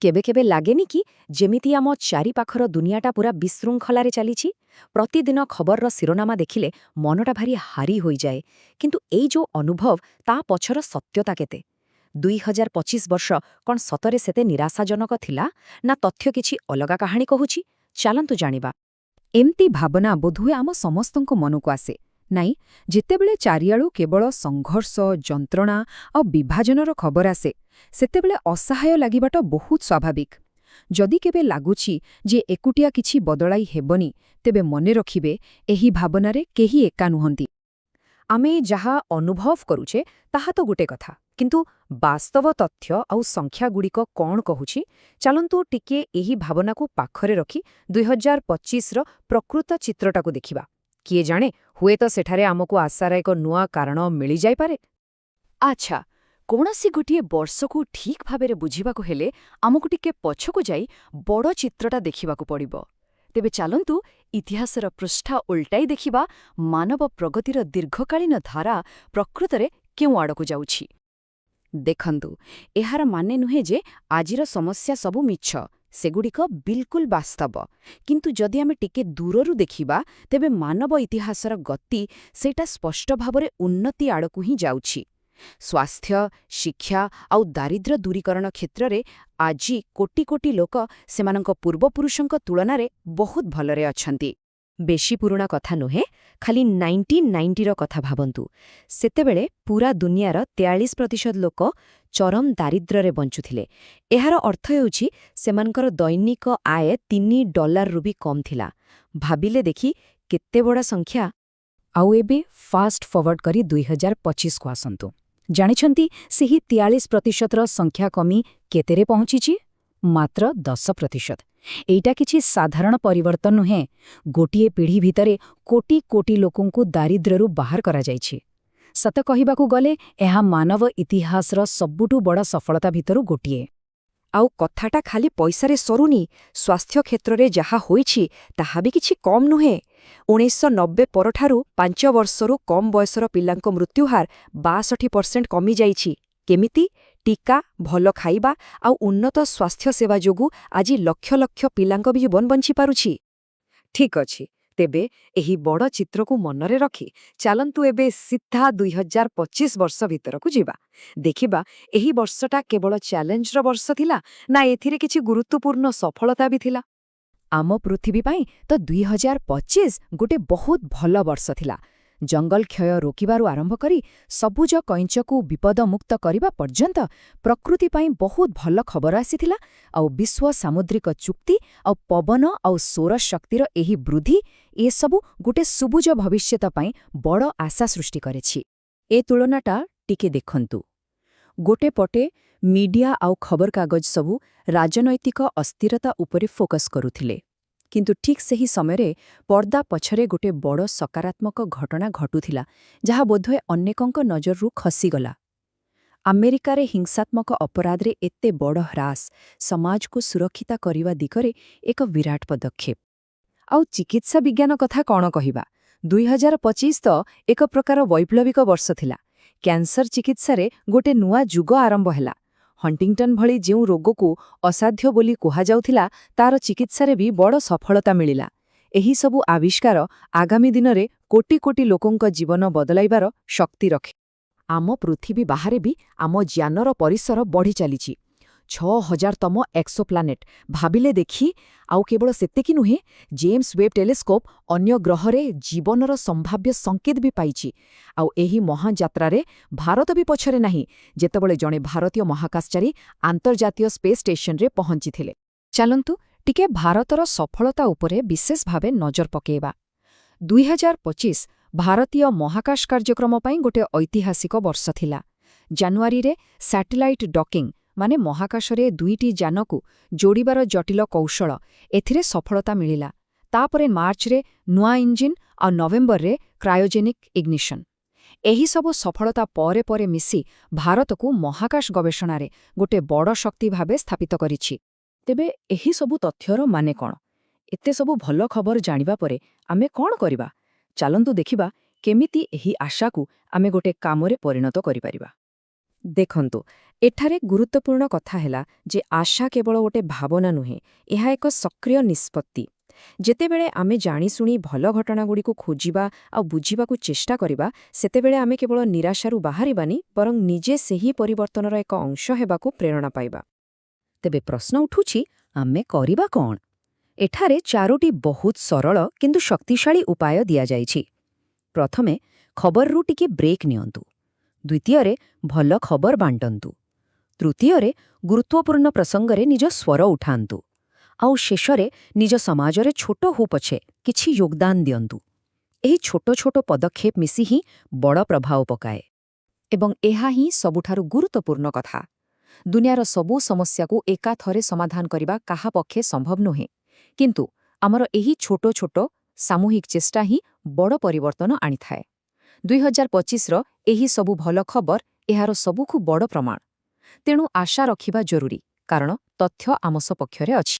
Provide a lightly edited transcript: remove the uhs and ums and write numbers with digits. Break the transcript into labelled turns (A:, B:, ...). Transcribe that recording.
A: କେବେ କେବେ ଲାଗେନି କି ଯେମିତି ଆମ ଚାରିପାଖର ଦୁନିଆଟା ପୂରା ବିଶୃଙ୍ଖଳାରେ ଚାଲିଛି? ପ୍ରତିଦିନ ଖବରର ଶିରୋନାମା ଦେଖିଲେ ମନଟା ଭାରି ଭାରି ହୋଇଯାଏ। କିନ୍ତୁ ଏଇ ଯୋଉ ଅନୁଭବ, ତା ପଛର ସତ୍ୟତା କେତେ? 2025 ବର୍ଷ କ'ଣ ସତରେ ସେତେ ନିରାଶାଜନକ ଥିଲା, ନା ତଥ୍ୟ କିଛି ଅଲଗା କାହାଣୀ କହୁଛି? ଚାଲନ୍ତୁ ଜାଣିବା। ଏମିତି ଭାବନା ବୋଧହୁଏ ଆମ ସମସ୍ତଙ୍କ ମନକୁ ଆସେ, ନାଇଁ? ଯେତେବେଳେ ଚାରିଆଡ଼ୁ କେବଳ ସଂଘର୍ଷ, ଯନ୍ତ୍ରଣା ଆଉ ବିଭାଜନର ଖବର ଆସେ, ସେତେବେଳେ ଅସହାୟ ଲାଗିବାଟା ବହୁତ ସ୍ୱାଭାବିକ। ଯଦି କେବେ ଲାଗୁଛି ଯେ ଏକୁଟିଆ କିଛି ବଦଳାଇ ହେବନି, ତେବେ ମନେ ରଖିବେ, ଏହି ଭାବନାରେ କେହି ଏକା ନୁହନ୍ତି। ଆମେ ଯାହା ଅନୁଭବ କରୁଛେ ତାହା ତ ଗୋଟେ କଥା, କିନ୍ତୁ ବାସ୍ତବ ତଥ୍ୟ ଆଉ ସଂଖ୍ୟାଗୁଡ଼ିକ କ'ଣ କହୁଛି? ଚାଲନ୍ତୁ ଟିକିଏ ଏହି ଭାବନାକୁ ପାଖରେ ରଖି 2025ର ପ୍ରକୃତ ଚିତ୍ରଟାକୁ ଦେଖିବା। କିଏ ଜାଣେ, ହୁଏତ ସେଠାରେ ଆମକୁ ଆଶାର ଏକ ନୂଆ କାରଣ ମିଳିଯାଇପାରେ। ଆଚ୍ଛା, କୌଣସି ଗୋଟିଏ ବର୍ଷକୁ ଠିକ୍ ଭାବରେ ବୁଝିବାକୁ ହେଲେ ଆମକୁ ଟିକେ ପଛକୁ ଯାଇ ବଡ଼ ଚିତ୍ରଟା ଦେଖିବାକୁ ପଡ଼ିବ। ତେବେ ଚାଲନ୍ତୁ, ଇତିହାସର ପୃଷ୍ଠା ଓଲଟାଇ ଦେଖିବା ମାନବ ପ୍ରଗତିର ଦୀର୍ଘକାଳୀନ ଧାରା ପ୍ରକୃତରେ କେଉଁ ଆଡ଼କୁ ଯାଉଛି। ଦେଖନ୍ତୁ, ଏହାର ମାନେ ନୁହେଁ ଯେ ଆଜିର ସମସ୍ୟା ସବୁ ମିଛ। ସେଗୁଡ଼ିକ ବିଲକୁଲ ବାସ୍ତବ। କିନ୍ତୁ ଯଦି ଆମେ ଟିକେ ଦୂରରୁ ଦେଖିବା, ତେବେ ମାନବ ଇତିହାସର ଗତି ସେଇଟା ସ୍ପଷ୍ଟ ଭାବରେ ଉନ୍ନତି ଆଡ଼କୁ ହିଁ ଯାଉଛି। ସ୍ୱାସ୍ଥ୍ୟ, ଶିକ୍ଷା ଆଉ ଦାରିଦ୍ର୍ୟ ଦୂରୀକରଣ କ୍ଷେତ୍ରରେ ଆଜି କୋଟି କୋଟି ଲୋକ ସେମାନଙ୍କ ପୂର୍ବପୁରୁଷଙ୍କ ତୁଳନାରେ ବହୁତ ଭଲରେ ଅଛନ୍ତି। ବେଶୀ ପୁରୁଣା କଥା ନୁହେଁ, ଖାଲି 1990ର କଥା ଭାବନ୍ତୁ। ସେତେବେଳେ ପୂରା ଦୁନିଆର 43% ଲୋକ ଚରମ ଦାରିଦ୍ର୍ୟରେ ବଞ୍ଚୁଥିଲେ। ଏହାର ଅର୍ଥ ହେଉଛି ସେମାନଙ୍କର ଦୈନିକ ଆୟ 3 ଡଲାରରୁ ବି କମ୍ ଥିଲା। ଭାବିଲେ ଦେଖି, କେତେ ବଡ଼ ସଂଖ୍ୟା!
B: ଆଉ ଏବେ ଫାଷ୍ଟ ଫରୱାର୍ଡ କରି 2025କୁ ଆସନ୍ତୁ। ଜାଣିଛନ୍ତି, ସେହି 43 ପ୍ରତିଶତର ସଂଖ୍ୟା କମି କେତେରେ ପହଞ୍ଚିଛି? ମାତ୍ର 10%। ଏଇଟା କିଛି ସାଧାରଣ ପରିବର୍ତ୍ତନ ନୁହେଁ। ଗୋଟିଏ ପିଢ଼ି ଭିତରେ କୋଟି କୋଟି ଲୋକଙ୍କୁ ଦାରିଦ୍ର୍ୟରୁ ବାହାର କରାଯାଇଛି। ସତ କହିବାକୁ ଗଲେ ଏହା ମାନବ ଇତିହାସର ସବୁଠୁ ବଡ଼ ସଫଳତା ଭିତରୁ ଗୋଟିଏ।
A: ଆଉ କଥାଟା ଖାଲି ପଇସାରେ ସରୁନି। ସ୍ୱାସ୍ଥ୍ୟ କ୍ଷେତ୍ରରେ ଯାହା ହୋଇଛି ତାହା ବି କିଛି କମ୍ ନୁହେଁ। 1990 ପରଠାରୁ 5 ବର୍ଷରୁ କମ୍ ବୟସର ପିଲାଙ୍କ ମୃତ୍ୟୁହାର 62% କମିଯାଇଛି। କେମିତି? ଟିକା, ଭଲ ଖାଇବା ଆଉ ଉନ୍ନତ ସ୍ୱାସ୍ଥ୍ୟସେବା ଯୋଗୁଁ ଆଜି ଲକ୍ଷ ଲକ୍ଷ ପିଲାଙ୍କ ବି ଜୀବନ ବଞ୍ଚିପାରୁଛି। ଠିକ୍ ଅଛି, ତେବେ ଏହି ବଡ଼ ଚିତ୍ରକୁ ମନରେ ରଖି ଚାଲନ୍ତୁ ଏବେ ସିଧା 2025 ବର୍ଷ ଭିତରକୁ ଯିବା। ଦେଖିବା, ଏହି ବର୍ଷଟା କେବଳ ଚ୍ୟାଲେଞ୍ଜର ବର୍ଷ ଥିଲା ନା ଏଥିରେ କିଛି ଗୁରୁତ୍ୱପୂର୍ଣ୍ଣ ସଫଳତା ବି ଥିଲା?
B: ଆମ ପୃଥିବୀ ପାଇଁ ତ 2025 ଗୋଟେ ବହୁତ ଭଲ ବର୍ଷ ଥିଲା। ଜଙ୍ଗଲ କ୍ଷୟ ରୋକିବାରୁ ଆରମ୍ଭ କରି ସବୁଜ କଇଁଚକୁ ବିପଦମୁକ୍ତ କରିବା ପର୍ଯ୍ୟନ୍ତ ପ୍ରକୃତି ପାଇଁ ବହୁତ ଭଲ ଖବର ଆସିଥିଲା। ଆଉ ବିଶ୍ୱ ସାମୁଦ୍ରିକ ଚୁକ୍ତି ଆଉ ପବନ ଆଉ ସୌରଶକ୍ତିର ଏହି ବୃଦ୍ଧି, ଏସବୁ ଗୋଟେ ସବୁଜ ଭବିଷ୍ୟତ ପାଇଁ ବଡ଼ ଆଶା ସୃଷ୍ଟି କରିଛି।
A: ଏ ତୁଳନାଟା ଟିକେ ଦେଖନ୍ତୁ। ଗୋଟେ ପଟେ ମିଡିଆ ଆଉ ଖବରକାଗଜ ସବୁ ରାଜନୈତିକ ଅସ୍ଥିରତା ଉପରେ ଫୋକସ୍ କରୁଥିଲେ, କିନ୍ତୁ ଠିକ୍ ସେହି ସମୟରେ ପର୍ଦ୍ଦା ପଛରେ ଗୋଟେ ବଡ଼ ସକାରାତ୍ମକ ଘଟଣା ଘଟୁଥିଲା, ଯାହା ବୋଧହୁଏ ଅନେକଙ୍କ ନଜରରୁ ଖସିଗଲା। ଆମେରିକାରେ ହିଂସାତ୍ମକ ଅପରାଧରେ ଏତେ ବଡ଼ ହ୍ରାସ ସମାଜକୁ ସୁରକ୍ଷିତ କରିବା ଦିଗରେ ଏକ ବିରାଟ ପଦକ୍ଷେପ। ଆଉ ଚିକିତ୍ସା ବିଜ୍ଞାନ କଥା କ'ଣ କହିବା? 2025 ତ ଏକ ପ୍ରକାର ବୈପ୍ଳବିକ ବର୍ଷ ଥିଲା। କ୍ୟାନ୍ସର ଚିକିତ୍ସାରେ ଗୋଟେ ନୂଆ ଯୁଗ ଆରମ୍ଭ ହେଲା। ହଣ୍ଟିଂଟନ୍ ଭଳି ଯେଉଁ ରୋଗକୁ ଅସାଧ୍ୟ ବୋଲି କୁହାଯାଉଥିଲା, ତାର ଚିକିତ୍ସାରେ ବି ବଡ଼ ସଫଳତା ମିଳିଲା। ଏହିସବୁ ଆବିଷ୍କାର ଆଗାମୀ ଦିନରେ କୋଟି କୋଟି ଲୋକଙ୍କ ଜୀବନ ବଦଳାଇବାର ଶକ୍ତି ରଖେ। ଆମ ପୃଥିବୀ ବାହାରେ ବି ଆମ ଜ୍ଞାନର ପରିସର ବଢ଼ି ଚାଲିଛି। 6000ତମ ଏକ୍ସୋପ୍ଲାନେଟ୍, ଭାବିଲେ ଦେଖି! ଆଉ କେବଳ ସେତିକି ନୁହେଁ, ଜେମ୍ସ ୱେବ୍ ଟେଲିସ୍କୋପ୍ ଅନ୍ୟ ଗ୍ରହରେ ଜୀବନର ସମ୍ଭାବ୍ୟ ସଂକେତ ବି ପାଇଛି। ଆଉ ଏହି ମହାଯାତ୍ରାରେ ଭାରତ ବି ପଛରେ ନାହିଁ, ଯେତେବେଳେ ଜଣେ ଭାରତୀୟ ମହାକାଶଚାରୀ ଆନ୍ତର୍ଜାତୀୟ ସ୍ପେସ୍ ଷ୍ଟେସନରେ ପହଞ୍ଚିଥିଲେ।
B: ଚାଲନ୍ତୁ ଟିକେ ଭାରତର ସଫଳତା ଉପରେ ବିଶେଷ ଭାବେ ନଜର ପକେଇବା। 2025 ଭାରତୀୟ ମହାକାଶ କାର୍ଯ୍ୟକ୍ରମ ପାଇଁ ଗୋଟେ ଐତିହାସିକ ବର୍ଷ ଥିଲା। ଜାନୁଆରୀରେ ସ୍ୟାଟେଲାଇଟ୍ ଡକିଂ, ମାନେ ମହାକାଶରେ ଦୁଇଟି ଯାନକୁ ଯୋଡ଼ିବାର ଜଟିଳ କୌଶଳ, ଏଥିରେ ସଫଳତା ମିଳିଲା। ତାପରେ ମାର୍ଚ୍ଚରେ ନୂଆ ଇଞ୍ଜିନ୍ ଆଉ ନଭେମ୍ବରରେ କ୍ରାୟୋଜେନିକ୍ ଇଗ୍ନିସନ୍। ଏହିସବୁ ସଫଳତା ପରେ ପରେ ମିଶି ଭାରତକୁ ମହାକାଶ ଗବେଷଣାରେ ଗୋଟେ ବଡ଼ ଶକ୍ତି ଭାବେ ସ୍ଥାପିତ କରିଛି।
A: ତେବେ ଏହି ସବୁ ତଥ୍ୟର ମାନେ କ'ଣ? ଏତେ ସବୁ ଭଲ ଖବର ଜାଣିବା ପରେ ଆମେ କ'ଣ କରିବା? ଚାଲନ୍ତୁ ଦେଖିବା କେମିତି ଏହି ଆଶାକୁ ଆମେ ଗୋଟେ କାମରେ ପରିଣତ କରିପାରିବା। ଦେଖନ୍ତୁ, ଏଠାରେ ଗୁରୁତ୍ୱପୂର୍ଣ୍ଣ କଥା ହେଲା ଯେ ଆଶା କେବଳ ଗୋଟେ ଭାବନା ନୁହେଁ, ଏହା ଏକ ସକ୍ରିୟ ନିଷ୍ପତ୍ତି। ଯେତେବେଳେ ଆମେ ଜାଣିଶୁଣି ଭଲ ଘଟଣାଗୁଡ଼ିକୁ ଖୋଜିବା ଆଉ ବୁଝିବାକୁ ଚେଷ୍ଟା କରିବା, ସେତେବେଳେ ଆମେ କେବଳ ନିରାଶାରୁ ବାହାରିବାନି, ବରଂ ନିଜେ ସେହି ପରିବର୍ତ୍ତନର ଏକ ଅଂଶ ହେବାକୁ ପ୍ରେରଣା ପାଇବା। ତେବେ ପ୍ରଶ୍ନ ଉଠୁଛି, ଆମେ କରିବା କ'ଣ? ଏଠାରେ ଚାରୋଟି ବହୁତ ସରଳ କିନ୍ତୁ ଶକ୍ତିଶାଳୀ ଉପାୟ ଦିଆଯାଇଛି। ପ୍ରଥମେ, ଖବରରୁ ଟିକେ ବ୍ରେକ୍ ନିଅନ୍ତୁ। ଦ୍ୱିତୀୟରେ, ଭଲ ଖବର ବାଣ୍ଟନ୍ତୁ। ତୃତୀୟରେ, ଗୁରୁତ୍ୱପୂର୍ଣ୍ଣ ପ୍ରସଙ୍ଗରେ ନିଜ ସ୍ୱର ଉଠାନ୍ତୁ। ଆଉ ଶେଷରେ, ନିଜ ସମାଜରେ ଛୋଟ ହଉ ପଛେ କିଛି ଯୋଗଦାନ ଦିଅନ୍ତୁ। ଏହି ଛୋଟ ଛୋଟ ପଦକ୍ଷେପ ମିଶି ହିଁ ବଡ଼ ପ୍ରଭାବ ପକାଏ। ଏବଂ ଏହା ହିଁ ସବୁଠାରୁ ଗୁରୁତ୍ୱପୂର୍ଣ୍ଣ କଥା। ଦୁନିଆର ସବୁ ସମସ୍ୟାକୁ ଏକାଥରେ ସମାଧାନ କରିବା କାହା ପକ୍ଷେ ସମ୍ଭବ ନୁହେଁ। କିନ୍ତୁ ଆମର ଏହି ଛୋଟ ଛୋଟ ସାମୂହିକ ଚେଷ୍ଟା ହିଁ ବଡ଼ ପରିବର୍ତ୍ତନ ଆଣିଥାଏ। 2025ର ଏହି ସବୁ ଭଲ ଖବର ଏହାର ସବୁଠୁ ବଡ଼ ପ୍ରମାଣ। ତେଣୁ ଆଶା ରଖିବା ଜରୁରୀ, କାରଣ ତଥ୍ୟ ଆମ ସପକ୍ଷରେ ଅଛି।